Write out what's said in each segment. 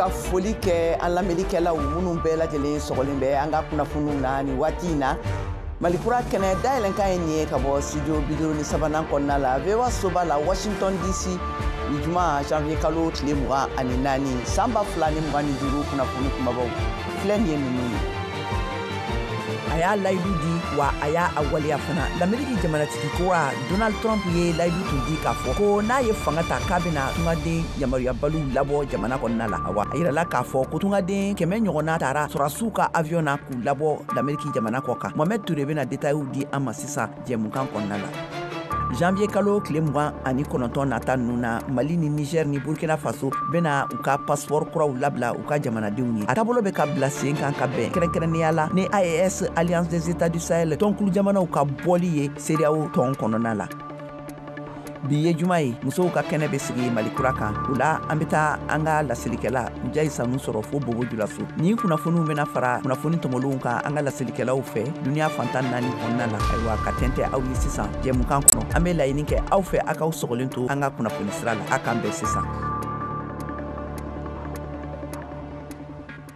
Ka foli kɛ an lamɛnnikɛlaw minnu bɛɛ lajɛlen sɔgɔlen bɛ an ka kunnafoniw na nin waati in na. Malikura kɛnɛ dayɛlɛnkan ye nin ye ka bɔ studio 53nan kɔnɔna la, VOA soba la, Washington DC, ni juma janvier kalo tile 24 san 2025. Kunnafoni kumabaw filɛ nin ye ninnu ye. A y'a layidu di, wa a y'a a waleya fana. Lameriki jamanatigi kura Donald Trump ye layidu tun di k'a fɔ ko n'a ye fanga ta, k'a bɛna tungaden yamaruyabaliw labɔ jamana kɔnɔna la. Awa, a yirala k'a fɔ ko tungaden 100 ɲɔgɔnna taara sɔrɔdasiw ka avion na k'u labɔ Lameriki jamana kɔ kan. Mohamed Toure bɛna détails di an ma sisan jɛmukan kɔnɔna la. Janvier kalo tile 29 nata ninnu na, Mali ni Niger ni Burkina Faso bɛna u ka passeport kuraw labila u ka jamanadenw ye. A taabolo bɛ ka bila sen kan ka bɛn kɛrɛnkɛrɛnnenya la ni AES, Alliance des États du Sahel tɔnkulu jamanaw ka bɔli ye CEDEAO tɔn kɔnɔna la. Bi ye juma ye, musow ka kɛnɛ bɛ sigi Mali kura kan. O la, an bɛ taa an ka laselikɛla Njayi Sanu sɔrɔ fo Bobo Julaso. Nin kunnafoniw bɛna fara kunnafoni tɔmɔlenw kan an ka laselikɛlaw fɛ duniya fantan naani kɔnɔna la. Ayiwa, ka tɛntɛ aw ye sisan jɛmukan kɔnɔ, an bɛ laɲini kɛ aw fɛ a k'aw sɔgɔlen to an ka kunnafoni sira la. A k'an bɛn sisan.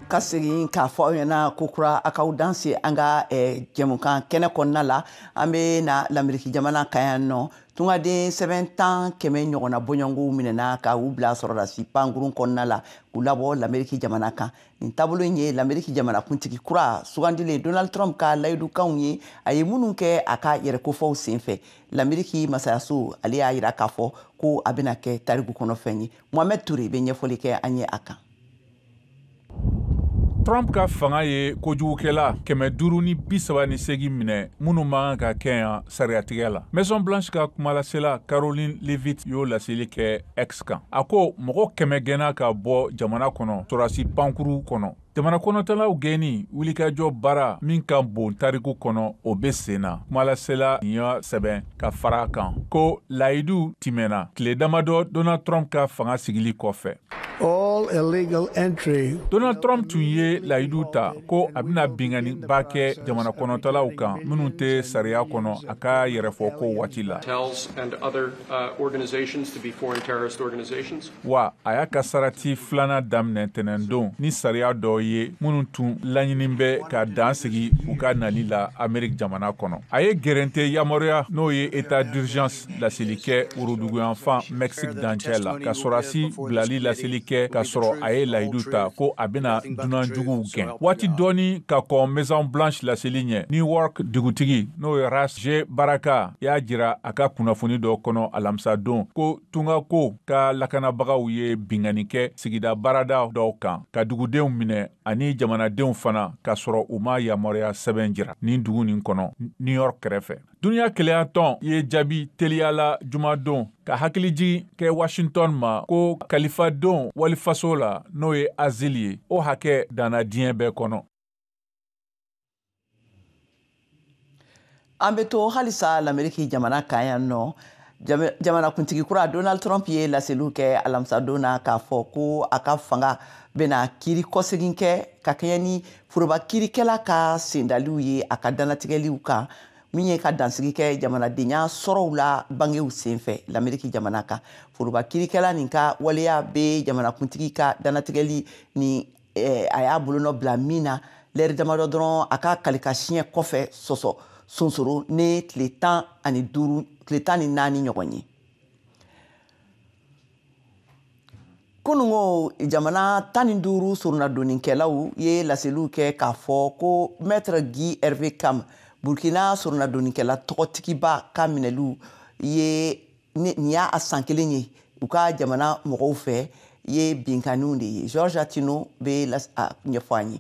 Ka segin k'a fɔ aw ɲɛna ko kura, a k'aw danse an ka jɛmukan kɛnɛ kɔnɔna la. An bɛ na Lameriki jamana kan yan nɔ. Tungaden sɛbɛn tan 100 ɲɔgɔnna bɔɲɔgɔnw minɛna ka u bila sɔrɔdasi pankurun kɔnɔna la k'u labɔ Lameriki jamana kan. Nin taabolo in ye Lameriki jamanakuntigi kura sugandilen Donald Trump ka layidukanw ye, a ye minnu kɛ a ka yɛrɛkofɔw senfɛ. Lameriki masayaso ale y'a yira k'a fɔ ko a bɛna kɛ tariku kɔnɔfɛn ye. Mohamed Toure bɛ ɲɛfɔli kɛ an ye a kan. Trump ka fanga ye kojugukɛla 538 minɛ minnu man kan ka kɛ yan sariyatigɛ la. Maison Blanche ka kumalasela Caroline Leavitt y'o laseli kɛ X kan. A ko mɔgɔ 100 gɛnna ka bɔ jamana kɔnɔ sɔrɔdasi pankuru kɔnɔ. Jamana kɔnɔtalaw gɛnni wulikajɔ baara min ka bon tariku kɔnɔ, o bɛ sen na. Kumalasela nin y'a sɛbɛn ka fara a kan ko layidu timɛna tile damadɔ Donald Trump ka fanga sigili kɔfɛ. All illegal entry. Donald Trump tun ye layidu ta ko a bɛna binkanniba kɛ jamana kɔnɔtalaw kan minnu tɛ sariya kɔnɔ a ka yɛrɛfɔ ko waati la. And other organizations to be foreign terrorist organizations. Wa a y'a ka sarati filanan daminɛ tɛnɛndon ni sariya dɔw ye minnu tun laɲini bɛ ka dan sigi u ka nali la Ameriki jamana kɔnɔ. A ye gɛrɛnte yamaruya, n'o ye état d'urgence laseli kɛ woroduguyanfan Mexique dancɛ la, ka sɔrɔdasi bilali laseli kɛ, k'a sɔrɔ a ye layidu ta ko a bɛna dunanjuguw gɛn. Waati dɔɔni ka kɔn Maison Blanche laseli ɲɛ, New York dugutigi, n'o ye Ras J Baraka, y'a jira a ka kunnafoni dɔ kɔnɔ alamisadon ko tungako ka lakanabagaw ye binkanni kɛ sigida baarada dɔw kan ka dugudenw minɛ ani jamanadenw fana, k'a sɔrɔ u ma yamaruya sɛbɛn jira nin dugu nin kɔnɔ New York kɛrɛfɛ. Duniya kelenya tɔn ye jaabi teliyala jumadon ka hakilijigin kɛ Washington ma ko kalifadon walifaso la, n'o ye asile ye, o hakɛ danna diɲɛ bɛɛ kɔnɔ. An bɛ to halisa Lameriki jamana kan yan nɔ. Jamanakuntigi kura Donald Trump ye laseliw kɛ alamisadon na k'a fɔ ko a ka fanga bɛna kiiri kɔsegin kɛ ka kɛɲɛ ni foroba kiirikɛla ka sendaliw ye a ka dannatigɛliw kan, min ye ka dansigi kɛ jamanadenya sɔrɔw la bangew senfɛ Lameriki jamana kan. Foroba kiirikɛla nin ka waleya bɛ jamanakuntigi ka dannatigɛli ni a y'a bolonɔ bila min na lɛri damadɔ dɔrɔn a ka kalika siɲɛ kɔfɛ sɔsɔ sonsoro ni tile 15, tile 14 ɲɔgɔn ye. Kunungo, jamana 15 soronadonnikɛlaw ye laseliw kɛ k'a fɔ ko Maître Guy Hervé Kam, Burkina soronadonnikɛla tɔgɔtigiba ka minɛliw ye, nin y'a a san kelen ye u ka jamana mɔgɔw fɛ, ye binkanniw de ye. Georges Atino bɛ ɲɛfɔ an ye.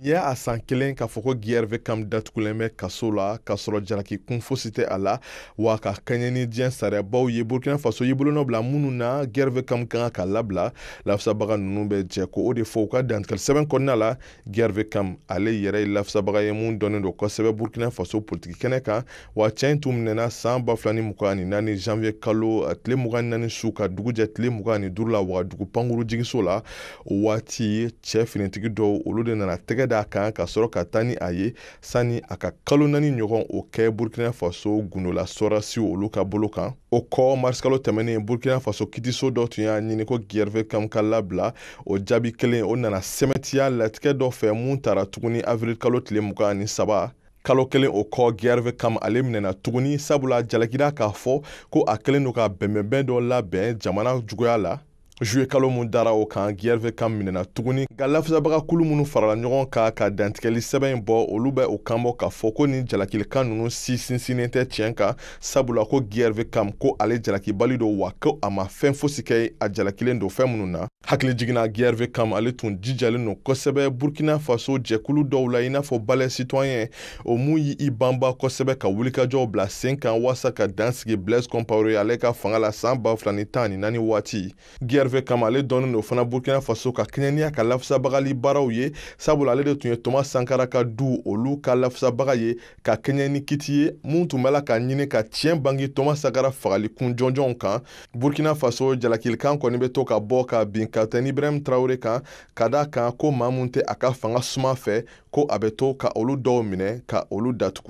Nin ye a san kelen k'a fɔ ko Guy Hervé Kam datugulen bɛ kaso la k'a sɔrɔ jalaki kun fosi tɛ a la, wa ka kɛɲɛ ni diɲɛ sariyabaw ye Burkina Faso y'i bolonɔ bila minnu na, Guy Hervé Kam kan ka labila. Lafasabaga ninnu bɛ jɛ ko o de fɔ u ka dantigɛli sɛbɛn kɔnɔna la. Guy Hervé Kam ale yɛrɛ ye lafasabaga ye mun dɔnnen don kosɛbɛ Burkina Faso politiki kɛnɛ kan. Wa cɛ in tun minɛna san 2024 janvier kalo tile 24 su ka dugu jɛ tile 25 la Wagadugu pankuru jigiso la. O waati, cɛ finitigi dɔw, olu de nana tɛgɛ tɛgɛ d'a kan ka sɔrɔ ka taa ni a ye sani a ka kalo 4 ɲɔgɔn o kɛ Burkina Faso gundola sɔrasiw olu ka bolo kan. O kɔ, marisikalo tɛmɛnen, Burkina Faso kitiso dɔ tun y'a ɲini ko Gervais Kam ka labila. O jaabi kelen o nana sɛmɛtiya latigɛ dɔ fɛ mun tara tuguni avril kalo tile 23. Kalo kelen o kɔ, Gervais Kam ale minɛna tuguni, sabula jalakira k'a fɔ ko a kɛlen don ka bɛnbɛnbɛn dɔ labɛn jamana juguya la. Juillet kalo mun dara o kan, Gervais Kam minɛna tuguni, nka lafasabaga kulu minnu farala ɲɔgɔn kan ka dantigɛli sɛbɛn in bɔ, olu bɛ o kan bɔ k'a fɔ ko nin jalakilikan ninnu si sinsinnen tɛ tiɲɛ kan, sabula ko Gervais Kam ko ale jalakibali don, wa ko a ma fɛn fosi kɛ a jalakilen don fɛn minnu na. Hakili jiginna, Gervais Kam ale tun jijalen don kosɛbɛ Burkina Faso jɛkulu dɔw la, i n'a fɔ Balai Citoyen, o mun y'i banba kosɛbɛ ka wulikajɔw bila sen kan walasa ka dan sigi Blaise Compaoré ale ka fanga la san 2014 waati. Gervais Kam ale dɔnnen don fana Burkina Faso ka kɛɲɛ ni a ka lafasabagali baaraw ye, sabula ale de tun ye Thomas Sankara ka du olu ka lafasabaga ye ka kɛɲɛ ni kiti ye mun tun bɛ la ka ɲini ka tiɲɛ bange Thomas Sankara fagali kun jɔnjɔnw kan. Burkina Faso jalakilikan kɔni bɛ to ka bɔ ka bin Capitaine Ibrahim Traoré kan, ka d'a kan ko maa mun tɛ a ka fanga suma fɛ, ko a bɛ to ka olu dɔw minɛ ka olu datugu.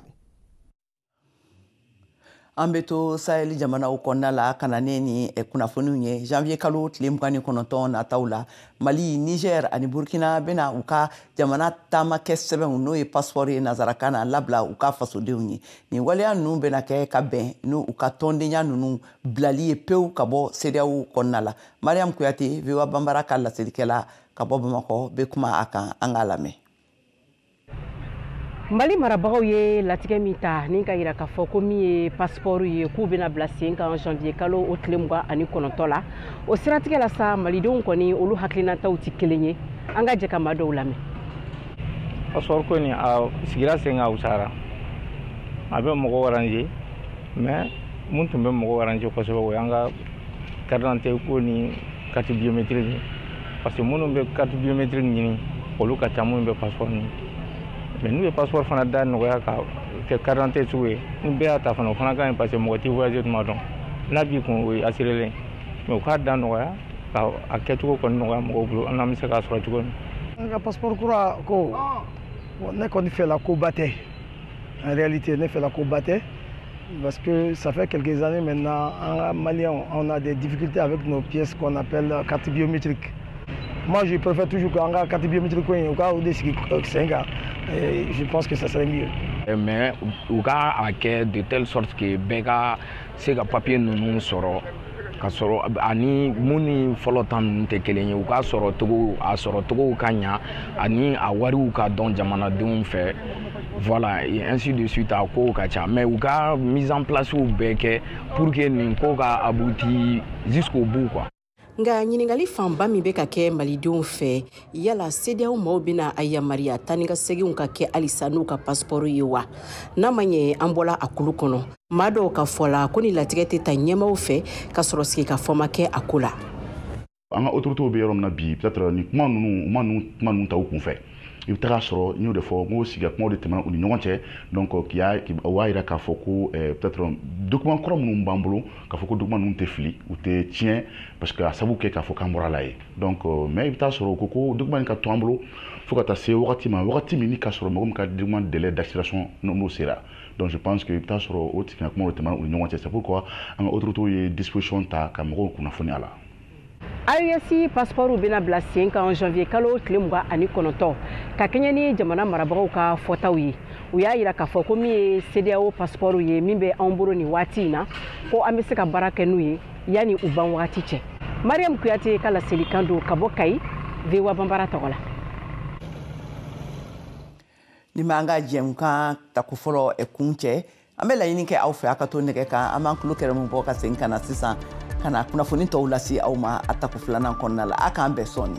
An bɛ to Sahel jamanaw kɔnɔna la ka na ne ni kunnafoniw ye. Janvier kalo tile 29 nataw la, Mali, Niger ani Burkina bɛna u ka jamana taamakɛ sɛbɛnw, n'o ye passeport ye nanzarakan na, labila u ka fasodenw ye. Nin waleya ninnu bɛna kɛ ka bɛn n'u ka tɔndenya ninnu bilali ye pewu ka bɔ CEDEAO kɔnɔna la. Mariam Kuyate, VOA Banbara ka laselikɛla ka bɔ Bamakɔ, bɛ kuma a kan, an k'a lamɛn. Mali marabagaw ye latigɛ min ta ni ka yira k'a fɔ ko min ye passeport ye k'u bɛna bila sen kan janvier kalo o tile 29 la, o siratigɛ la sa, malidenw kɔni olu hakilinataw tɛ kelen ye. An ka jɛ ka maa dɔw lamɛn. Passeport ko nin a sigira sen kan, a wusara, a bɛ mɔgɔw arranger, mais mun tun bɛ mɔgɔw arranger kosɛbɛ, o y'an ka carte d'identité ko ni carte biométrique ye, parce que minnu bɛ carte biométrique ɲini olu ka ca minnu bɛ passeport ɲini. Mais n'u ye passeport fana da nɔgɔya ka kɛ carte d'identité sugu ye, ni bɛɛ y'a ta fana, o fana ka ɲi, parce que mɔgɔ t'i voyager tuma dɔn n'a b'i kun, o ye assuré. Mais u k'a da nɔgɔya ka a kɛcogo kɔni nɔgɔya mɔgɔw bolo, an n'an bɛ se k'a sɔrɔ cogo min. An ka passeport kura ko, ne kɔni fɛla koba tɛ. En réalité, ne fɛla koba tɛ, parce que ça fait quelques années maintenant, en Maliens, on a des difficultés avec nos pièces qu'on appelle carte biométrique. Moi, je préfère toujours qu'en carte biométrique, au cas où des 5 ans, je pense que ça serait mieux. Mais u ka a kɛ de telle sorte que bɛɛ ka se ka papier ninnu sɔrɔ, ka sɔrɔ ani mun ni fɔlɔ ta ninnu tɛ kelen ye, u k'a sɔrɔ cogo, a sɔrɔ cogow ka ɲa, ani a wariw ka dɔn jamanadenw fɛ. Voilà, et ainsi de suite, a kow ka ca, mais u ka mise en place bɛɛ kɛ pour que nin ko ka abouti jusqu'au bout, quoi. Nka ɲininkali fanba min bɛ ka kɛ malidenw fɛ, yala CEDEAO maaw bɛna a yamaruya taa ni ka seginw ka kɛ halisa n'u ka passeport ye wa? N'a ma ɲɛ an bɔla a kulu kɔnɔ, maa dɔw ka fɔ la ko ni latigɛ tɛ ta ɲɛmaaw fɛ ka sɔrɔ sigikafɔ ma kɛ a ko la. An ka autorités bɛ yɔrɔ min na bi, peut-être ni kuma ninnu, u ma ninnu kuma ninnu ta u kun fɛ. I bɛ taga sɔrɔ n y'o de fɔ, n ko sigi kumaw de tɛmɛna u ni ɲɔgɔn cɛ, donc o b'a yira k'a fɔ ko peut-être document kɔrɔ minnu b'an bolo, k'a fɔ ko document ninnu tɛ fili, u tɛ tiɲɛ, parce que a sababu kɛ k'a fɔ k'an bɔra la ye. Donc mais i bɛ taa sɔrɔ u ko ko document in ka to an bolo fo ka taa se wagati ma, wagati min ni ka sɔrɔ mɔgɔ min ka document délai d'accélération n'o sera. Donc je pense que i bɛ taa sɔrɔ o tigina kumaw de tɛmɛna u ni ɲɔgɔn cɛ. C'est pourquoi an ka autorités ye disposition ta ka mɔgɔw kunnafoni a la. AES passeport bɛna bila sen kan janvier kalo tile 29 ka kɛɲɛ ni jamana marabagaw ka fɔtaw ye. U y'a yira k'a fɔ ko min ye CEDEAO passeport ye min bɛ anw bolo nin waati in na, ko an bɛ se ka baara kɛ n'u ye yanni u ban wagati cɛ. Mariam Kuyate ka laselikan don ka bɔ Kayi, VOA Banbara tɔgɔ la. Ni m'an ka jɛmukan tako fɔlɔ kun cɛ, an bɛ laɲini kɛ aw fɛ a ka to nɛgɛ kan, an b'an tulo kɛrɛmu bɔ ka segin ka na sisan ka na kunnafoni tɔw lase aw ma a tako filanan kɔnɔna la. A k'an bɛn sɔɔni.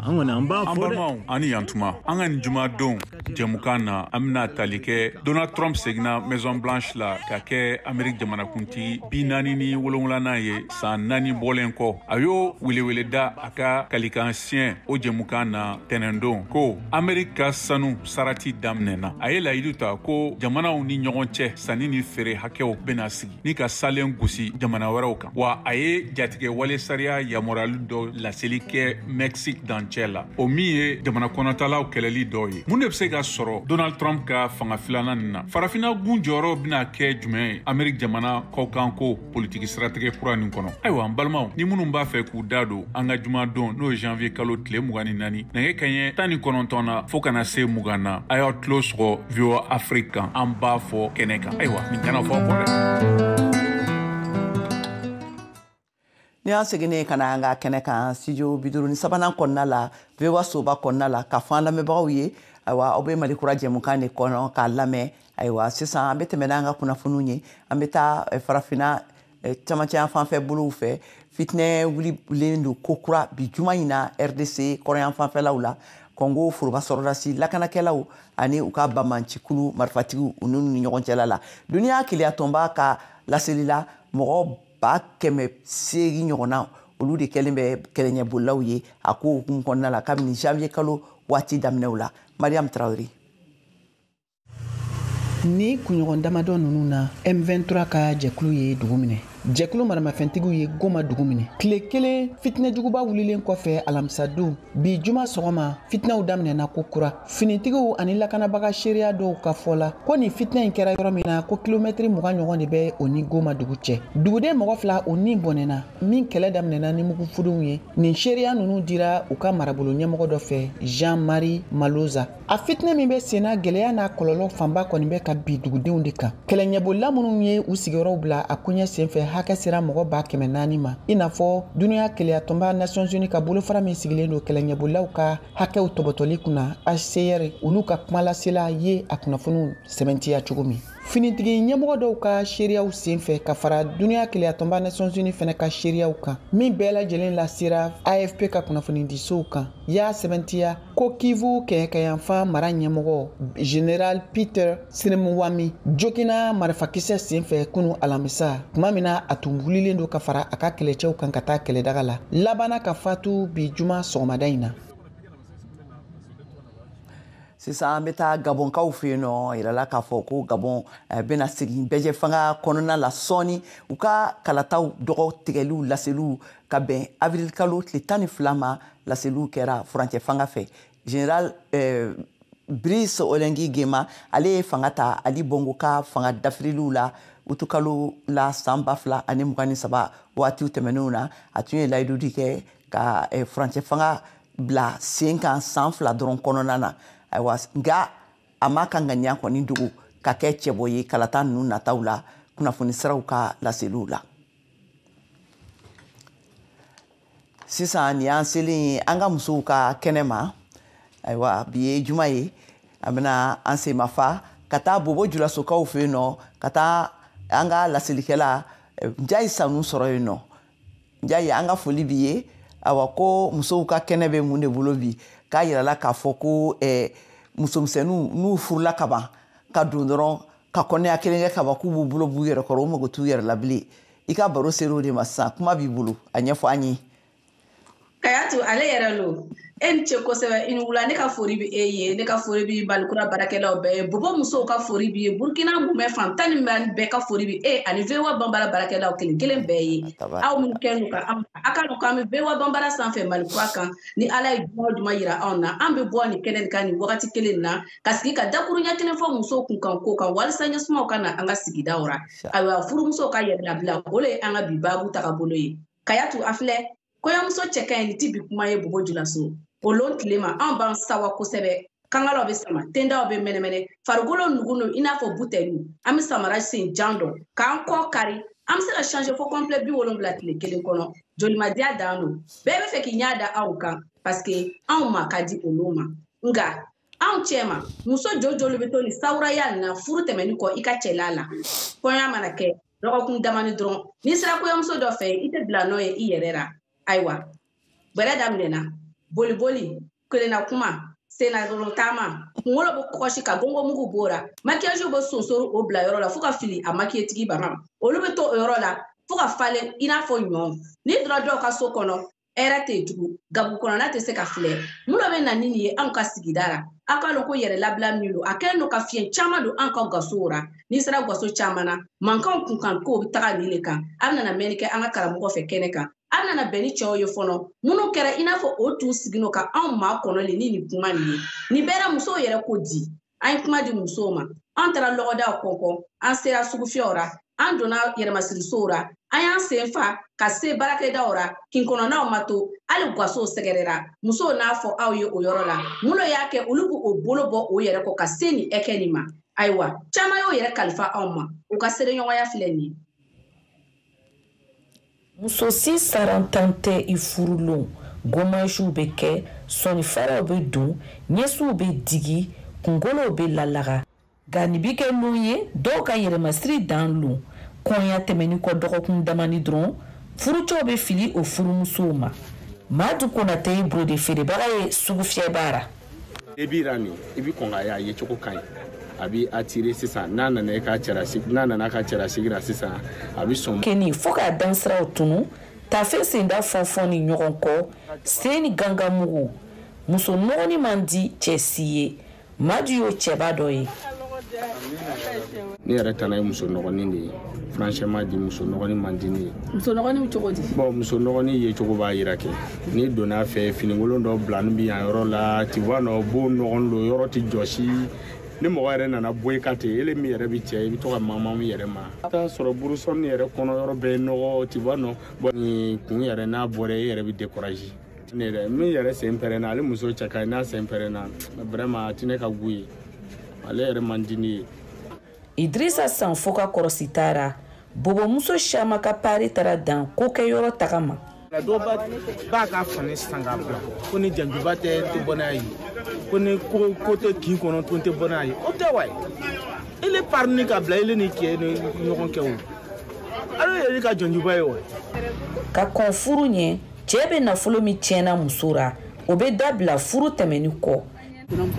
An kɔni an b'a fɔ dɛ. An balimaw, ani yantuma, an ka nin jumadon jɛmukan na, an bɛna tali kɛ Donald Trump seginna Maison Blanche la ka kɛ Amérique jamanakuntigi 47nan ye san 4 bɔlen kɔ. A y'o welewele da a ka kalikan siɲɛ o jɛmukan na tɛnɛndon ko Amérique ka sanu sarati daminɛna. A ye layidu ta ko jamanaw ni ɲɔgɔn cɛ sanni ni feere hakɛw bɛna sigi ni ka salen gosi jamana wɛrɛw kan. Wa a ye jatigɛ wale sariya yamaruyali dɔ laseli kɛ Mexique dancɛ la, o min ye jamana kɔnɔtalaw kɛlɛli dɔ ye. Mun de bɛ se ka sɔrɔ Donald Trump ka fanga filanan nin na? Farafinna gun jɔyɔrɔ bɛna kɛ jumɛn ye Amérique jamana kɔkanko politiki siratigɛ kura nin kɔnɔ? Ayiwa, an balimaw, ni minnu b'a fɛ k'u da don an ka jumadon, n'o ye janvier kalo tile 24, nɛgɛ kanɲɛ 19 na fo ka na se 20 na, a y'aw tulo sɔgɔ VOA Afrique kan, an b'a fɔ kɛnɛ kan. Ayiwa, nin kana fɔ kɔ dɛ. Ni an seginnen ka na an ka kɛnɛ kan studio 53nan kɔnɔna la, VOA soba kɔnɔna la, ka fɔ an lamɛnbagaw ye, ayiwa, aw bɛ Mali Kura jɛmukan de kɔnɔ k'a lamɛn. Ayiwa, sisan an bɛ tɛmɛ n'an ka kunnafoniw ye. An bɛ taa farafinna camancɛ yan fanfɛ bolow fɛ. Fitinɛ wulilen don ko kura bi juma in na RDC kɔrɔyan fanfɛlaw la. Kɔngo foroba sɔrɔdasi lakanakɛlaw ani u ka bamancikulu marifatigiw u n'u ni ɲɔgɔn cɛla la. Duniya keleyatɔnba ka laseli la, mɔgɔ 800,000 ɲɔgɔnna olu de kɛlen bɛ kɛlɛɲɛbolilaw ye a ko hukumu kɔnɔna la kabini janvier kalo waati daminɛw la. Mariam Traoré. Ni kunɲɔgɔn damadɔ ninnu na, M23 ka jɛkulu ye dugu minɛ. Jɛkulu maramafɛntigiw ye Goma dugu minɛ. Tile kelen fitinɛjuguba wulilen kɔfɛ alamisadon, bi juma sɔgɔma fitinɛw daminɛna ko kura. Finitigiw ani lakanabaga seereya dɔw ka fɔ la ko nin fitinɛ in kɛra yɔrɔ min na, ko kilomɛtiri 20 ɲɔgɔn de bɛ o ni Goma dugu cɛ. Duguden mɔgɔ 2 o ni bɔnɛna min kɛlɛ daminɛna ni mugufudenw ye. Nin seereya ninnu dira u ka marabolo ɲɛmɔgɔ dɔ fɛ, Jean-Marie Maloza. A fitinɛ min bɛ senna, gɛlɛya n'a kɔlɔlɔ fanba kɔni bɛ ka bi dugudenw de kan. Kɛlɛɲɛbolila minnu ye u sigiyɔrɔw bila a koɲɛ senfɛ hakɛ sera mɔgɔ 400,000 ma, i n'a fɔ duniya keleyatɔnba Nations Unies ka bolofara min sigilen don kɛlɛɲɛbolilaw ka hakɛw tɔbɔtɔli kunna, HCR, olu ka kumalasela ye a kunnafoniw sɛbɛntiya cogo min. Finitigi ɲɛmɔgɔ dɔw ka seereyaw senfɛ ka fara duniya keleyatɔnba Nations Unies fɛnɛ ka seereyaw kan, min bɛɛ lajɛlen lasera AFP ka kunnafonidisow kan, y'a sɛbɛntiya ko Kivu kɛɲɛkayanfan mara ɲɛmɔgɔ Général Peter Sirimwami jogina marifakisɛ senfɛ kunu alamisa, tuma min na a tun wulilen don ka fara a ka kɛlɛcɛw kan ka taa kɛlɛdaga la, labanna ka fatu bi juma sɔgɔmada in na. Sisan an bɛ taa Gabɔnkaw fɛ yen nɔ. Yirala k'a fɔ ko Gabɔn bɛna segin bɛɛjɛ fanga kɔnɔna la sɔɔni. U ka kalataw dɔgɔ tigɛliw laseliw ka bɛn avril kalo tile 12 ma, laseliw kɛra furancɛ fanga fɛ. Général Brice Oligui Nguema, ale ye fanga ta Ali Bongo ka fanga dafiriliw la utukalo la san 2023 waatiw tɛmɛnenw na. A tun ye layidu di kɛ ka furancɛ fanga bila sen kan san 2 dɔrɔn kɔnɔna na. Ayiwa, nka a ma ka ŋaniya kɔni dogo ka kɛ cɛbɔ ye kalata ninnu nataw la, kunnafoni siraw ka laseliw la. Sisan nin y'an selen ye an ka musow ka kɛnɛ ma. Ayiwa, bi ye juma ye, an bɛna an senmafa ka taa Bobo Julasokaw fɛ yen nɔ, ka taa an ka laselikɛla Njayi Sanu sɔrɔ yen nɔ. Njayi, an ka foli b'i ye. Ayiwa, ko musow ka kɛnɛ bɛ mun de bolo bi? K'a yirala k'a fɔ ko musomisɛnninw n'u furula kaban ka don dɔrɔn ka kɔnɔya kelen kɛ kaban, k'u b'u bolo b'u yɛrɛ kɔrɔ, u mago t'u yɛrɛ la bilen. I ka baro ser'o de ma sisan, kuma b'i bolo, a ɲɛfɔ an ye. Kayatu, ale yɛrɛ lo, e ni ce kosɛbɛ, i ni wula. Ne ka foli bɛ e ye, ne ka foli bɛ Malikura baarakɛlaw bɛɛ ye, Bobo musow ka foli b'i ye, Burkina mumɛ fan 14 bɛɛ ka foli bɛ e ani VOA Banbara baarakɛlaw kelen kelen bɛɛ ye. Aw minnu kɛlen don ka an a ka dɔn k'an bɛ VOA Banbara sanfɛ Malikura kan, ni Ala ye juma o juma yira anw na, an bɛ bɔ nin kɛnɛ nin kan nin wagati kelen na ka sigi ka dakuruɲɛ kelen fɔ musow kun kan ko kan, walasa ɲɛsumaw ka na an ka sigidaw ra. Ayiwa, furumusow ka yɛrɛlabila, o de ye an ka bi baabu tagabolo ye. Kayatu, a filɛ, kɔɲɔmuso cɛ ka ɲi, nin ti bi kuma ye Bobo Julaso. O lon tile ma, anw b'an sawa kosɛbɛ, kankalaw bɛ sama, tendaw bɛ mɛnɛmɛnɛ, farikolo nugu no i n'a fɔ butɛliw, an bɛ samara sen jan dɔn k'an kɔ kari, an bɛ se ka changer fo complet 70 tile kelen kɔnɔ. Jolimadiya dan don, bɛɛ bɛ fɛ k'i ɲɛ da aw kan parce que anw ma ka di olu ma. Nka anw cɛ ma, muso joli bɛ to nin sawuraya nin na furu tɛmɛni kɔ i ka cɛla la. Kɔɲɔ mana kɛ dɔgɔkun damani dɔrɔn, n'i sera kɔɲɔmuso dɔ fɛ, i tɛ bila nɔ ye i yɛrɛ la. Ayiwa, bɛrɛ daminɛna. Boliboli, kelenna kuma, senna taama, kunkolo bɛ kɔsi ka gongonmugu b'o la, maquillage bɛ sonsoro o bila yɔrɔ la fo ka fili a maquilletigi bara. Olu bɛ to o yɔrɔ la fo ka falen i n'a fɔ ɲɔ. N'i donna dɔw ka so kɔnɔ, hɛrɛ tɛ yen tugun, gabugu kɔnɔna tɛ se ka filɛ. Mun dɔ bɛ na ni nin ye anw ka sigida la? Aw k'a dɔn ko yɛrɛ labila min don, a kɛlen don ka fiɲɛ caman don an ka gasow la. N'i sera gaso caman na, mankanw kunkan kow bɛ taga nin de kan. An nana mɛnni kɛ an ka karamɔgɔ fɛ kɛnɛ kan. An nana bɛn ni cɛw ye fɔlɔ minnu kɛra i n'a fɔ o tun sigilen ka anw maa kɔnɔlen ni nin kuma nin ye. Nin bɛɛ la musow yɛrɛ ko di. An ye kuma di musow ma. An taara lɔgɔdaw kɔnkɔn, an sera sugufiyɛw la, an donna yɛrɛmasirisow la, an y'an sen fa ka se baarakɛdaw la, kin kɔnɔnaw ma to, hali gasow sɛgɛrɛra. Musow n'a fɔ aw ye o yɔrɔ la, minnu y'a kɛ olu b'o bolo bɔ o yɛrɛ kɔ ka se nin ɛkɛ nin ma. Ayiwa, caman y'o yɛrɛ kalifa anw ma. U ka seereɲɔgɔnya filɛ nin ye. Muso si sarantan tɛ i furulon. Gomasiw bɛ kɛ, sɔnifaraw bɛ don, ɲɛsiw bɛ digi, kunkolow bɛ lalaga. Nka nin bi kɛ lon ye dɔw ka yɛrɛmasiri dan lon. Kɔnya tɛmɛni kɔ dɔgɔkun damani dɔrɔn, furucɛw bɛ fili o furumusow ma. Madu Konate ye burode feerebaga ye sugufiyɛba la. Ebi ra nin, i bi kɔn k'a ye, a yecogo ka ɲi. A b'i attirer sisan, n'a nana i ka cɛlasigi, n'a nana ka cɛlasigi la sisan, a bɛ sɔn. Keni fo k'a dansiraw tunu, tafe senda fɔnfɔn ni ɲɔgɔn kɔ, sen ni ganganmugu. Muso nɔgɔni man di cɛ si ye. Madu y'o cɛba dɔ ye. Ne yɛrɛ tana ye muso nɔgɔnin de ye. Franchement di, muso nɔgɔnin man di ne ye. Muso nɔgɔnin bɛ cogo di? Bon, muso nɔgɔnin ye cogo b'a yira kɛ. N'i donna a fɛ, finikolon dɔ bilani bɛ yan yɔrɔ la, tu vois nɔ, bon nɔgɔn don, yɔrɔ tɛ jɔsi. Ni mɔgɔ yɛrɛ nana bɔ i kan ten, ele min yɛrɛ bɛ cɛ, i bɛ to ka mamamu yɛrɛ ma. I t'a sɔrɔ burusɔni yɛrɛ kɔnɔ yɔrɔ bɛɛ ye nɔgɔ, tu vois nɔ. Bon, nin kun yɛrɛ n'a bɔra, e yɛrɛ bɛ décourager. Ne yɛrɛ, min yɛrɛ sen pɛrɛnna, ale muso cɛ ka ɲi, n'a sen pɛrɛnna, vraiment a tɛ ne ka goût ye. Ale yɛrɛ man di ne ye. Idrissa Sanfo ka kɔrɔsi taara, bobomuso caman ka pari taara dan kokɛyɔrɔ taga ma. Dɔw b'a ka fani san k'a bila ko ni janjuba tɛ tɛ bɔ n'a ye, ko ni ko tɛ kin kɔnɔ ko tɛ bɔ n'a ye. O tɛ wa ye. Ele pari ka bila ele ni cɛ ni ɲɔgɔn kɛ o. Ale yɛrɛ ka janjuba ye wa. Ka kɔn furu ɲɛ, cɛ bɛ nafolo min tiɲɛna muso ra, o bɛ dabila furu tɛmɛni kɔ.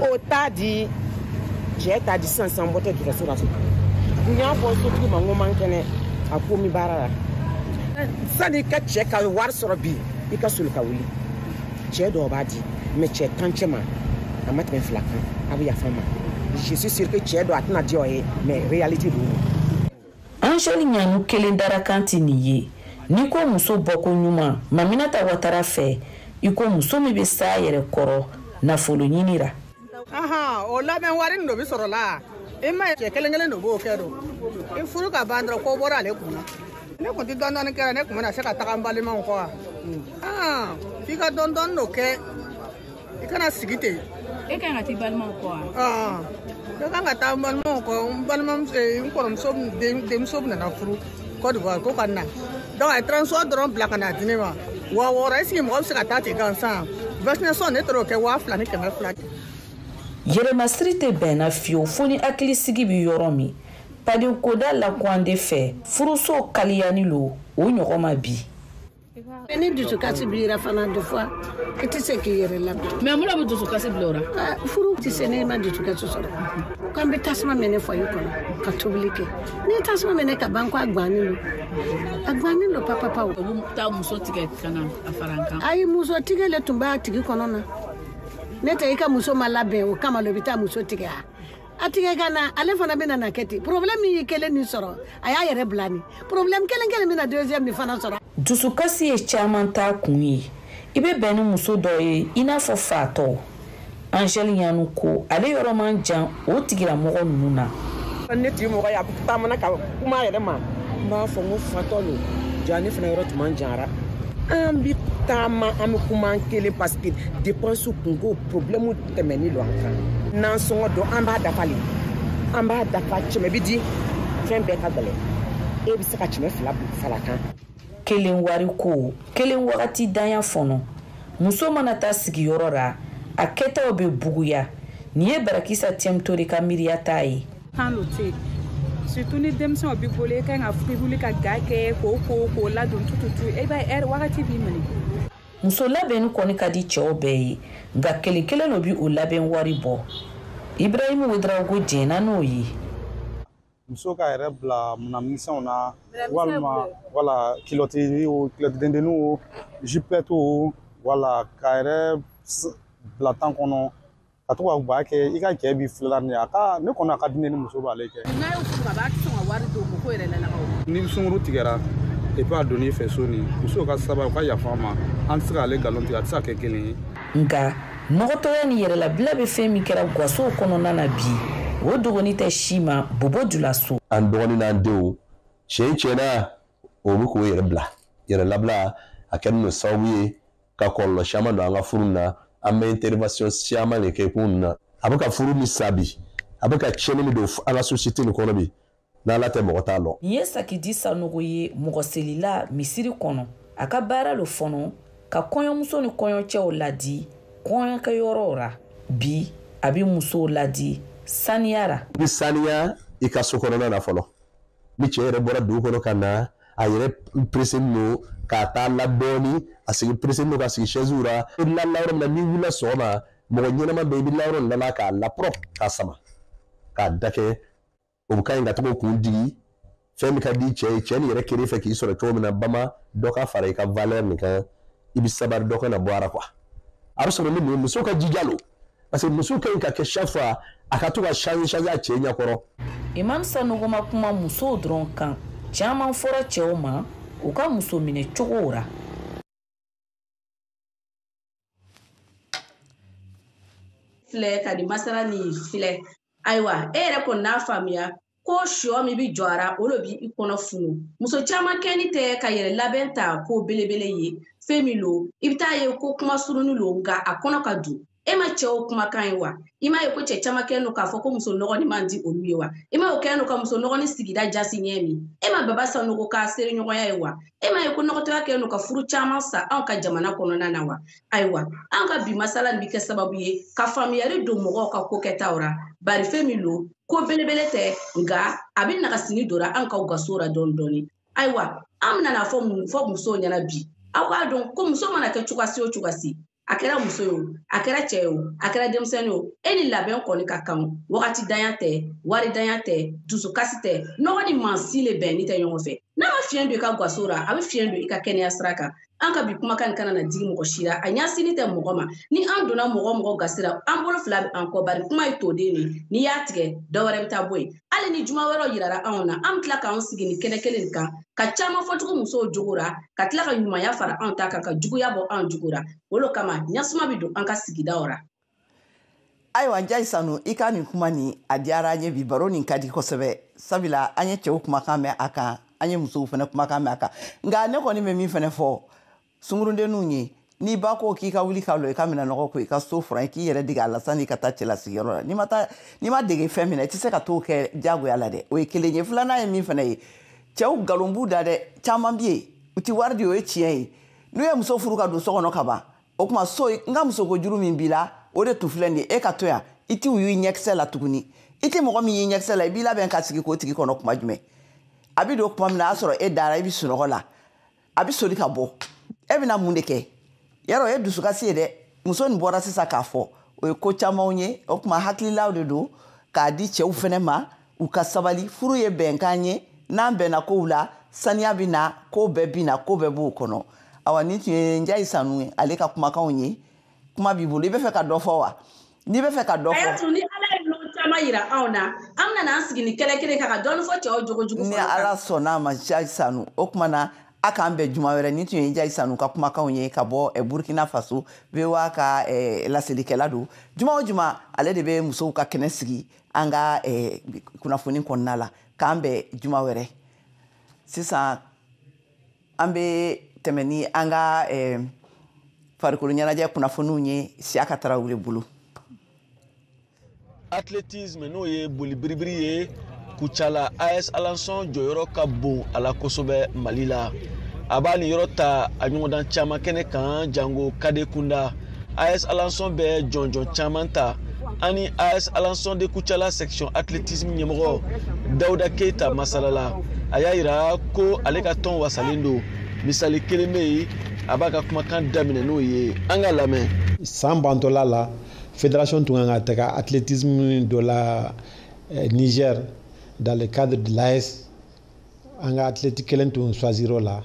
O t'a di cɛ t'a di sisan sisan n bɔtɔ dɔgɔtɔrɔso la. N y'a fɔ sotigi ma n ko man kɛnɛ, a ko n bɛ baara la. Sani i ka cɛ ka wari sɔrɔ bi, i ka soli ka wuli. Cɛ dɔw b'a di, mais cɛ tan cɛ ma, a ma tɛmɛ 2 kan, a bɛ yafa n ma. Je suis sûr que cɛ dɔ a tɛna diya o ye, mais réalité don. Angèle Ɲanu kelen darakan tɛ nin ye. N'i ko muso bɔko ɲuman, Maminata Watara fɛ, i ko muso min bɛ s'a yɛrɛ kɔrɔ nafolo ɲini ra. O labɛn wari nin dɔ bɛ sɔrɔ la. I ma ye cɛ kelen kelen de b'o kɛ don. I furu ka ban dɔrɔn ko bɔra ale kun na. Ne kun tɛ dɔɔnin dɔɔnin kɛra, ne kun bɛna se ka taga n balimaw kɔ wa? F'i ka dɔɔnin dɔɔnin dɔ kɛ, i kana sigi ten. E kan ka t'i balimaw kɔ wa? Ne kan ka taa n balimaw kɔ, n balimamuso, n kɔrɔmuso denmuso nana furu Côte d'Ivoire ko ka na. Donc a ye transport dɔrɔn bila ka na di ne ma. 6000, est ce que mɔgɔ bɛ se ka taa ten gansan? Vaccination ne taara o kɛ 2200. Yɛrɛmasiri tɛ bɛnna fiyewu fo ni hakilisigi bɛ yɔrɔ min. Padenkoda lakwande fɛ, furuso kaliyani lo o ɲɔgɔn ma bi. Ni dusukasi b'i la fana des fois i tɛ se k'i yɛrɛ labɛn. Mais mun de bɛ dusukasi bila o la? Furu tɛ se n'i ma dusukasi sɔrɔ. K'an bɛ tasuma mɛnɛ foyer kɔnɔ ka tobili kɛ. N'i ye tasuma mɛnɛ ka ban ko a gannen don. A gannen don papapa o. U bɛ taa muso tigɛ ka na a fara an kan. Ayi, muso tigɛ le tun b'a tigi kɔnɔ na. Ne tɛ i ka muso ma labɛn o kama le i bɛ taa muso tigɛ a. A tigɛ ka na ale fana bɛna na kɛ ten. Problème min y'i kelen nin sɔrɔ, a y'a yɛrɛ bila nin. Problème kelen kelen bɛna deuxième nin fana sɔrɔ. Dusukasi ye caman ta kun ye. I bɛ bɛn ni muso dɔ ye i n'a fɔ fatɔ. Angèle Ɲanu ko ale yɔrɔ man jan o tigilamɔgɔ ninnu na. Ne tigi mɔgɔ ye a bɛ taamana ka kuma a yɛrɛ ma. N b'a fɔ n ko fatɔ don. Ja ne fana yɔrɔ tun man jan. An bɛ taama an bɛ kuma an kelen parce que dépense kunko problème tɛmɛni don an kan. N'an sɔngɔ dɔn an b'a dafa le. An b'a dafa cɛmɛ bɛ di fɛn bɛɛ ka gɛlɛn. E bɛ se ka 200 fara kan. Kelen wari ko, kelen wagati danya fɔnɔ. Muso mana taa sigiyɔrɔ la, a kɛtaw bɛ buguya. Nin ye Barakisa Tiɛmutore ka miiriya ta ye. Kan lo tɛ yen. Surtout ni denmisɛnw b'i bolo, i kan ka wuli ka ga kɛ k'o ko k'o ladon tututu, e b'a ye wagati b'i minɛ. Muso labɛnni kɔni ka di cɛw bɛɛ ye, nka kelen kelen lo bi o labɛn wari bɔ. Ibrahimu Ouedraogo jɛnna n'o ye. Muso ka yɛrɛ bila minɛnmisɛnw na, walima wala culotte o, culotte dendennin o, jupette o, wala ka yɛrɛ bila tan kɔnɔ ka to ka ba kɛ i ka cɛ b'i filɛ ni a ka ne kɔni a ka di ne ni muso b'ale kɛ. N'a y'o furu ka ban, a tɛ sɔn ka wari d'o ma ko yɛrɛ lalakaw. Ni sunkuru tigɛra et puis a donn'i fɛ so ni musow ka sabali, u ka yafa ma, an tɛ se k'ale nkalon tigɛ, a tɛ se ka kɛ kelen ye. Nka nɔgɔtɔya ni yɛrɛlabila bɛ fɛn min kɛra gasow kɔnɔna na bi, o dɔgɔnin tɛ si ma Bobo Dioulasso. An dɔgɔnin n'an denw tiɲɛ na o bɛ k'o yɛrɛ bila yɛrɛ labila, a kɛlen don sababu ye ka kɔlɔlɔ caman don an ka furu na. An bɛ intervention caman de kɛ kun na, a bɛ ka furu min sa bi, a bɛ ka tiɲɛni min don an ka société nin kɔnɔ bi, n'Ala tɛ mɔgɔ t'a lɔn. Nin ye Sakidi Sanogo ye, mɔgɔ selila misiri kɔnɔ. A ka baara lo fɔnɔ ka kɔɲɔmuso ni kɔɲɔcɛw ladi kɔɲɔkɛyɔrɔw ra. Bi a bɛ musow ladi saniya ra. I bɛ saniya i ka so kɔnɔna na fɔlɔ. Ni cɛ yɛrɛ bɔra dugu kɔnɔ ka na, a yɛrɛ pressé don k'a taa la dɔɔni, a sigi pressé don ka sigi chaise ra. I bɛ la yɔrɔ min na, n'i wulila sɔgɔma, mɔgɔ ɲɛnama bɛ yen, i bɛ la yɔrɔ nin la k'a la propre, k'a sama k'a dakɛ, o bɛ ka ɲi ka to k'o kun digi. Fɛn min ka di cɛ ye, cɛ nin yɛrɛ kere fɛ k'i sɔrɔ cogo min na, bama dɔ ka fara i ka valeur nin kan, i bɛ sabari, dɔ kana bɔ a la quoi. A bɛ sɔrɔ ni mun ye? Muso ka jija lo, parce que muso ka ɲi ka kɛ chaque fois a ka to ka changer changer a cɛ ɲɛkɔrɔ. Imam Sanogo ma kuma musow dɔrɔn kan, caman fɔra cɛw ma u ka muso minɛ cogow ra. Filɛ ka nin masala nin filɛ, ayiwa, e yɛrɛ kɔni n'a faamuya ko sɔ min bi jɔ a ra, o lo bi i kɔnɔ funu. Muso caman kɛni tɛ ka yɛrɛ labɛn ta ko belebele ye. Fɛn min lo, i bɛ taa ye ko kuma surunin lo, nka a kɔnɔ ka dun. E ma cɛw kumakan ye wa? I m'a ye ko cɛ caman kɛlen don k'a fɔ ko muso nɔgɔni man di olu ye wa? I m'a ye o kɛlen don ka muso nɔgɔni sigida jasi ɲɛ min? E ma Baba Sanogo ka seereɲɔgɔnya ye wa? E m'a ye ko nɔgɔtɔya kɛlen don ka furu caman sa anw ka jamana kɔnɔna na wa? Ayiwa, an ka bi masala nin bɛ kɛ sababu ye ka faamuyali don mɔgɔw ka ko kɛtaw ra. Bari fɛn min lo, ko belebele tɛ, nka a bɛ nagasini donna an ka gaso ra dɔɔni dɔɔni. Ayiwa, an bɛna fɔ mun fɔ musow ɲɛna bi? Aw k'a dɔn ko muso mana kɛ cogoya si o cogoya si, a kɛra muso ye o, a kɛra cɛ ye o, a kɛra denmisɛnnin ye o, e ni labɛn kɔni ka kan. Wagati danya tɛ, wari danya tɛ, dusukasi tɛ, nɔgɔ ni mansin le bɛnni tɛ ɲɔgɔn fɛ. N'a ma fiɲɛ don i ka gaso ra, a bɛ fiɲɛ don i ka kɛnɛya sira kan. An ka bi kumakan nin kana na digi mɔgɔ si la, a ɲɛsinni tɛ mɔgɔ ma. Ni an donna mɔgɔ mɔgɔ gasi la, an bolo fila bɛ an kɔ, bari kuma ye toden de, n'i y'a tigɛ dɔ wɛrɛ bɛ taa bɔ yen. Hali ni juma wɛrɛw yirara anw na, an bɛ tila k'an sigi nin kɛnɛ kelen nin kan ka caman fɔ tugun musow jogo ra, ka tila ka ɲumanya fara anw ta kan, ka juguya bɔ anw jogo ra. O de kama ɲasuma bɛ don an ka sigidaw ra. Ayiwa, Njayi Sanu, i ka nin kuma nin a diyara an ye bi. Baro nin ka di kosɛbɛ, sabula an ye cɛw kumakan mɛn a kan, an ye musow fana kumakan mɛn a kan. Nka ne kɔni bɛ min fana fɔ sunkurudenninw ye, n'i ba ko k'i ka wuli ka lɔ i ka minɛnɔgɔ ko, i ka so furan, i k'i yɛrɛ dege a la sanni i ka taa cɛlasigiyɔrɔ la. N'i ma taa, n'i ma dege fɛn min na, i tɛ se ka t'o kɛ diyagoya la dɛ. O ye kelen ye. Filanan ye min fana ye, cɛw nkalon b'u da dɛ. Caman bɛ yen, u ti wari di, o ye tiɲɛ ye. N'u ye muso furu ka don so kɔnɔ ka ban, o tuma so n ka musoko juru min b'i la, o de tun filɛ nin ye, e ka to yan, i t'u y'i ɲɛkisɛ la tuguni. I tɛ mɔgɔ min y'i ɲɛkisɛ la, i b'i labɛn ka sigi k'o tigi kɔnɔ kuma jumɛn? A bɛ don tuma min na, a y'a sɔrɔ e dara, i bɛ sunɔgɔ la, a bɛ soli ka bɔ, e bɛna mun de kɛ? Yarɔ, o ye dusukasi ye dɛ. Muso nin bɔra sisan k'a fɔ, o ye ko camanw ye. O tuma hakililaw de don k'a di cɛw fɛnɛ ma, u ka sabali. Furu ye bɛnkan ye, n'an bɛnna kow la, saniya bɛ na, ko bɛɛ bɛ na, ko bɛɛ b'o kɔnɔ. Awa, nin tun ye Njayi Sanu ye, ale ka kumakanw ye. Kuma b'i bolo, i bɛ fɛ ka dɔ fɔ wa? N'i bɛ fɛ ka dɔ fɔ. Ayatu, ni Ala ye lon caman yira anw na, an bɛna an sigi ni kɛlɛ kelen kan ka dɔɔni fɔ cɛw jogo jugu. Ni Ala sɔnna a ma, Njayi Sanu, o tuma na a k'an bɛn juma wɛrɛ. Nin tun ye Njayi Sanu ka kumakanw ye ka bɔ Burkina Faso, VOA ka laselikɛla don. Juma o juma, ale de bɛ musow ka kɛnɛ sigi an ka kunnafoni kɔnɔna la. K'an bɛn juma wɛrɛ. Sisan an bɛ tɛmɛ ni an ka farikolo ɲɛnajɛ kunnafoniw ye Siyaka Tarawele bolo. Athlétisme, n'o ye boli biribiri ye Kucala, AS Alanson jɔyɔrɔ ka bon a la kosɛbɛ Mali la. A b'a nin yɔrɔ ta a ɲɔgɔndan caman kɛnɛ kan, jango cadet kunda. AS Alanson bɛ jɔnjɔn caman ta. Ani AS Alanson de Kucala section athlétisme ɲɛmɔgɔ Dawuda Keyita masala la, a y'a yira ko ale ka tɔn wasalen don. Misali kelen bɛ yen. A b'a ka kumakan daminɛ n'o ye, an ka lamɛn. San bantɔla la, fédération tun kan ka taga athlétisme dɔ la Niger dans le cadre de l'AES. An ka athlète kelen tun choisir o la,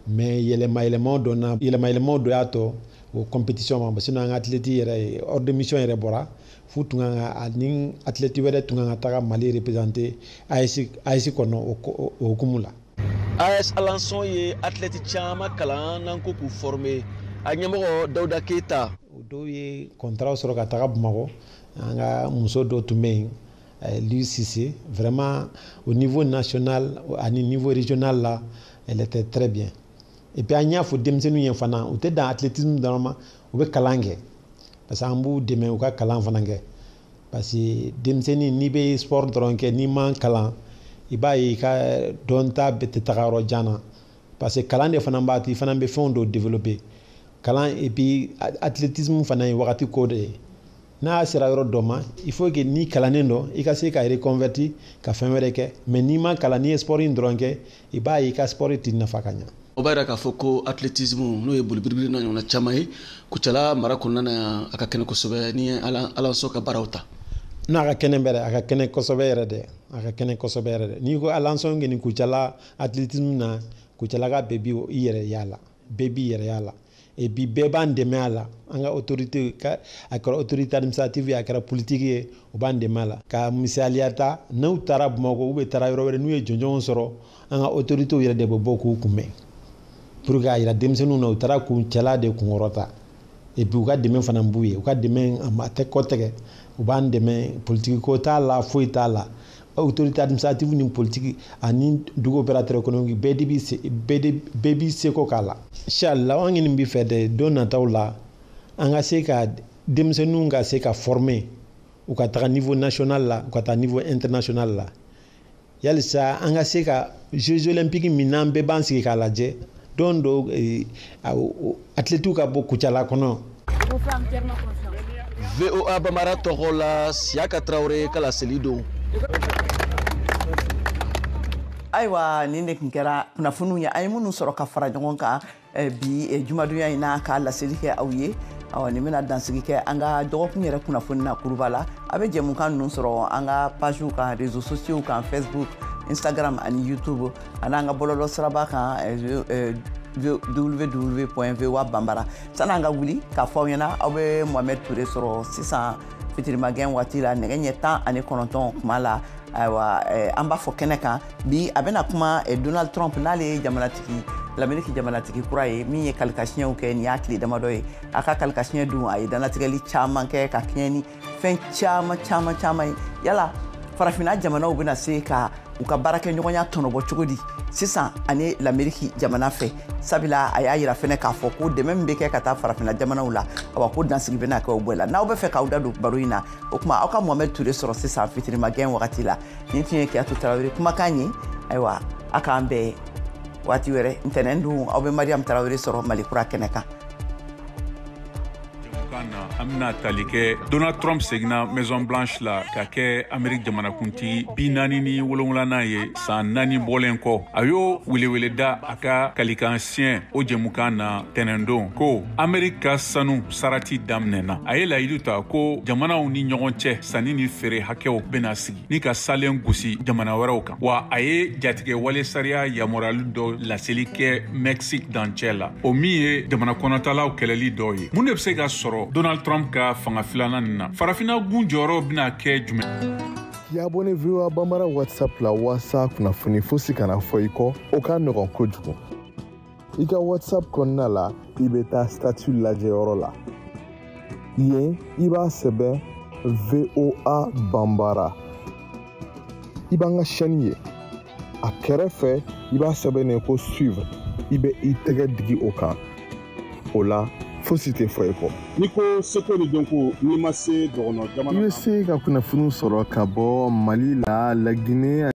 mais yɛlɛma yɛlɛmaw donna, yɛlɛma yɛlɛmaw dɔ y'a tɔ o compétition ma, sinon an ka athlète yɛrɛ ordre de mission yɛrɛ bɔra f'u tun kan ka ani athlète wɛrɛ tun kan ka taga Mali représenter AES kɔnɔ o hukumu la. AS Alençon ye athlète caman kalan n'an ko k'u former, a ɲɛmɔgɔ Dawuda Keyita. O dɔw ye contrat sɔrɔ ka taga Bamakɔ. An ka muso dɔ tun bɛ yen, Louis Cissé, vraiment au niveau national ani niveau régional la, elle était très bien. Et puis an y'a fɔ denmisɛnninw ye fana, u tɛ dan athlétisme dɔrɔn ma, u bɛ kalan kɛ, parce que an b'u dɛmɛ u ka kalan fana kɛ, parce que denmisɛnnin n'i bɛ sport dɔrɔn kɛ n'i ma kalan, i b'a ye i ka dɔnta bɛ tɛ taga yɔrɔ jan na, parce que kalan de fana b'a to i fana bɛ fɛnw dɔw développer kalan. Et puis athlétisme fana ye wagati ko de ye, n'a sera yɔrɔ dɔ ma, il faut que n'i kalannen don i ka se ka reconverti ka fɛn wɛrɛ kɛ, mais n'i ma kalan, n'i ye sport in dɔrɔn kɛ, i b'a ye i ka sport t'i nafa ka ɲɛ. O b'a yira k'a fɔ ko athlétisme n'o ye boli biribiri n'a ɲɔgɔnna caman ye, Kucala mara kɔnɔna na yan, a ka kɛnɛ kosɛbɛ ni Alençon ka baaraw ta. N'a ka kɛnɛ bɛrɛ, a ka kɛnɛ kosɛbɛ yɛrɛ dɛ, a ka kɛnɛ kosɛbɛ yɛrɛ dɛ. N'i ko Alençon kɛ ni Kucala athlétisme na, Kucala ka bɛɛ b'i yɛrɛ y'a la, bɛɛ b'i yɛrɛ y'a la. Et puis bɛɛ b'an dɛmɛ a la, an ka autorité, a kɛra autorité administrative ye, a kɛra politique ye, u b'an dɛmɛ a la. Ka misaliya ta, n'u taara Bamakɔ ou bien taara yɔrɔ wɛrɛ, n'u ye jɔnjɔnw sɔrɔ, an ka autorités yɛrɛ de bɛ bɔ k'u kunbɛn pour que a yira denmisɛnninw na u taara Kucala de kunkɔrɔta. Et puis u ka dɛmɛ fana b'u ye, u ka dɛmɛ a tɛ kɔtɛgɛ, u b'an dɛmɛ, politique ko t'a la, foyi t'a la. Autorité administrative ni politique ani dugu opérateur économique bɛɛ b'i seko k'a la. Inchallah an ɲini b'i fɛ dɛ, don nataw la an ka se ka denmisɛnninw ka se ka former, u ka taga niveau national la, u ka taa niveau international la, yalisa an ka se ka Jeux olympiques min n'an bɛɛ b'an sigi k'a lajɛ, don dɔ athlètes ka bɔ Kucala kɔnɔ. VOA Bambara tɔgɔ la, Siyaka Tarawele ka laseli don. Ayiwa, nin de tun kɛra kunnafoniw ye an ye minnu sɔrɔ ka fara ɲɔgɔn kan bi jumadonya in na k'a laseli kɛ aw ye. Nin bɛna dansigi kɛ an ka dɔgɔkun yɛrɛ kunnafoni na kuruba la. A bɛ jɛmukan ninnu sɔrɔ an ka pagew kan, réseaux sociaux kan, Facebook, Instagram ani YouTube, ani an ka bɔlɔlɔ siraba kan www.voabambara. Sani an ka wuli k'a fɔ aw ɲɛna, aw bɛ Mohamed Touré sɔrɔ sisan fitirimagɛn waati la nɛgɛ ɲɛ 19 kuma la. Ayiwa, an b'a fɔ kɛnɛ kan bi a bɛna kuma Donald Trump, n'ale ye jamanatigi l'Amérique jamanatigi kura ye min ye kalikasiɲɛw kɛ nin y'a tile damadɔ ye. A ka kalikasiɲɛ dun, a ye dannatigɛli caman kɛ ka kɛɲɛ ni fɛn caman caman caman ye. Yala farafinna jamanaw bɛna se ka u ka baarakɛɲɔgɔnya tɔnɔbɔ cogo di sisan ani l'Amérique jamana fɛ, sabula a y'a yira fɛnɛ k'a fɔ ko dɛmɛ min bɛ kɛ ka taa farafinna jamanaw la, awa ko dansigi bɛna kɛ o bɛɛ la. N'aw bɛ fɛ k'aw da don baro in na, o tuma aw ka Mohamed Touré sɔrɔ sisan fitirimagɛn wagati la. Nin tun ye Kiyatu Tarawele kumakan ye. Ayiwa, a k'an bɛn waati wɛrɛ, ntɛnɛn dun aw bɛ Mariam Tarawele sɔrɔ Mali kura kɛnɛ kan. An bɛna tali kɛ Donald Trump seginna Maison Blanche la ka kɛ Amérique jamanakuntigi 47nan ye san 4 bɔlen kɔ. A y'o weleweleda a ka kalikan siɲɛ o jɛmukan na tɛnɛndon ko Amérique ka sanu sarati daminɛna. A ye layidu ta ko jamanaw ni ɲɔgɔn cɛ sanni ni feere hakɛw bɛna sigi ni ka salen gosi jamana wɛrɛw kan. Wa a ye jatigɛ wale sariya yamaruyali dɔ laseli kɛ Mexique dancɛ la, o min ye jamana kɔnɔtalaw kɛlɛli dɔ ye. Mun de bɛ se ka sɔrɔ Donald Trump ka fanga filanan nin na? Farafinna gun jɔyɔrɔ bɛna kɛ jumɛn? K'i abonné VOA Bambara WhatsApp la walasa kunnafoni fosi kana fɔ i kɔ, o ka nɔgɔn kojugu. I ka WhatsApp kɔnɔna la, i bɛ taa statut lajɛyɔrɔ la. Yen, i b'a sɛbɛn VOA Bambara. I b'an ka chaîne ye. A kɛrɛfɛ, i b'a sɛbɛn ko suivre. I bɛ i tɛgɛ digi o kan. O la, fosi tɛ fɔ i kɔ. N'i ko seko ni dɔnko, n'i ma se dɔgɔnɔ jamana I bɛ se ka kunnafoniw sɔrɔ ka bɔ Mali la, Laginɛ.